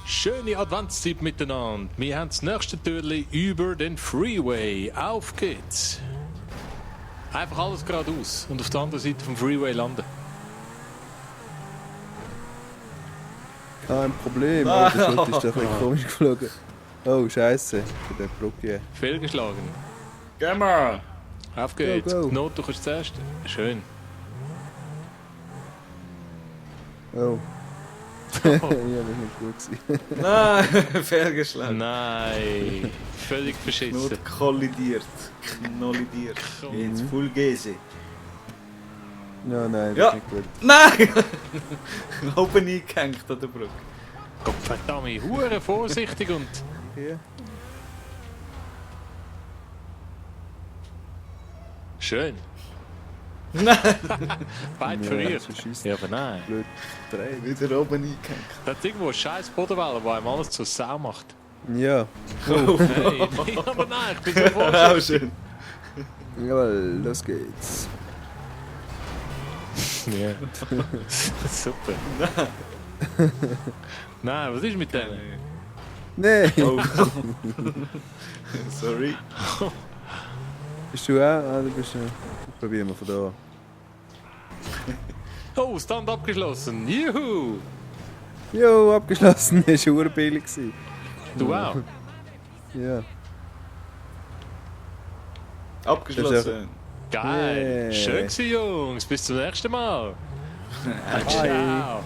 Schöne Adventszeit miteinander. Wir haben das nächste Türli über den Freeway. Auf geht's. Einfach alles geradeaus und auf der anderen Seite vom Freeway landen. Kein Problem. Oh, der Schritt ist doch ein bisschen komisch geflogen. Oh, Scheiße. Für den Brücke. Fehlgeschlagen. Geh mal! Auf geht's. Go, go. Not, du kannst zuerst. Schön. Oh. Ja, das ist nicht gut gewesen. Nein, fehlgeschlagen. Nein. Völlig verschissen. Not kollidiert. Knollidiert. Jetzt Full Gese. Ja, nein, das Ja. ist nicht gut. Nein! Oben eingehängt an der Brücke. Gott verdammt, hure vorsichtig und... Hier. Schön. Nein! Beide Ja, verliert. so scheisst Ja, aber nein. blöd gedreht. Wieder oben eingehängt. Da hat irgendwo eine scheiß Bodenwelle, die einem alles zur Sau macht. Ja. Hey, nee, aber nein, ich bin so Auch vorsichtig. schön. Jawohl, los geht's. Ja. Super. Nein, was ist mit denen? Nee. Oh. Sorry. Bist du auch? Ah, du bist ja. Probieren wir von da. Oh, Stand abgeschlossen. Juhu. Jo, abgeschlossen. Das war urbillig. Du auch. Ja. Abgeschlossen. Geil. Yeah. Schön gewesen, Jungs. Bis zum nächsten Mal. Ciao.